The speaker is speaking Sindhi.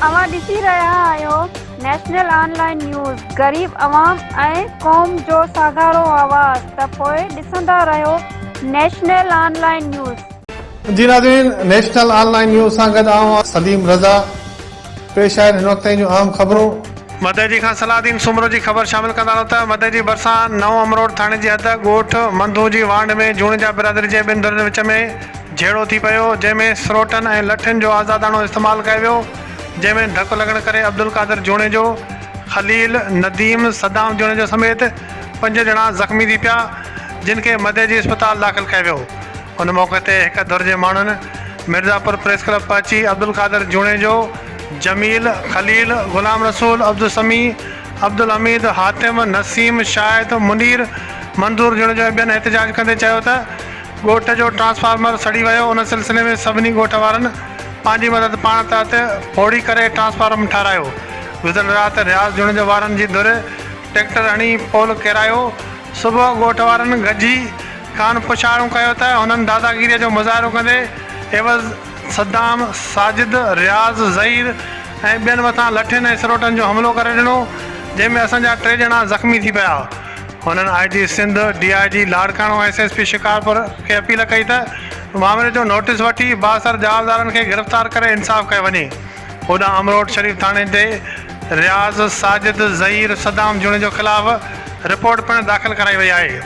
اوهان ڏسي رهيا آهيو نيشنل آن لائين نيوز غريب عوام ۽ قوم جو سگهارو آواز ته پوء ڏسندا رهيو نيشنل آن لائين نيوز. جي ناظرين نيشنل آن لائين نيوز سان گڏ آئون سليم رضا پيش آهن هن وقت تائين جون اهم خبرون. مدئجي کان صلاح الدين سومرو جي خبر شامل ڪندا هلون ته مدئجي ڀرسان نئون امروٽ ٿاڻي جي حد ڳوٺ منڌو جي وانڍ ۾ جوڻيجا برادري جي ٻن ڌرين وچ ۾ جهيڙو ٿي پيو، جنهن ۾ سروٽن ۽ لٺين جو آزاداڻو استعمال ڪيو ويو، جنهن ۾ ڌڪ لڳڻ ڪري عبدالقادر جوڻيجو، خليل، نديم، صدام جوڻيجو سميت پنج ڄڻا زخمي ٿي پيا، جن کي مدئجي اسپتال داخل ڪيو ويو. ان موقعي تي هڪ ڌر جي ماڻهن مرزاپور پريس ڪلب پهچي عبدالقادر جوڻيجو، جميل، خليل، غلام رسول، عبدالسميع، عبدالحميد، حاتم، نسيم، شاهد، منير، منظور جوڻيجو ۽ ٻين احتجاج ڪندي چيو ته ڳوٺ جو ٽرانسفارمر سڙي ويو، ان سلسلي ۾ سڀني ڳوٺ وارن پنهنجي مدد پاڻ تحت ڦوڙي ڪري ٽرانسفارم ٺهرايو. گذريل رات رياض جوڻيجو وارن جي ڌر ٽريڪٽر هڻي پول ڪيرايو، صبح ڳوٺ وارن گڏجي کانئن پڇاڻو ڪيو ته هنن داداگيريء جو مظاهرو ڪندي عيوض صدام، ساجد، رياض، ظهير ۽ ٻين مٿان لٺين ۽ سروٽن جو حملو ڪري ڏنو، جنهن ۾ اسان جا ٽي ڄڻا زخمي ٿي پيا. هنن I G Sindh, D I G Larkana ۽ S S P Shikarpur کي اپيل ڪئي ته مامري جو نوٽيس وٺي بااثر جوابدارن کي گرفتار ڪري انصاف ڪيو وڃي. هوڏانهن امروٽ شريف ٿاڻي تي رياض، ساجد، ظهير، صدام جوڻيجو خلاف رپورٽ پڻ داخل ڪرائي وئي آهي.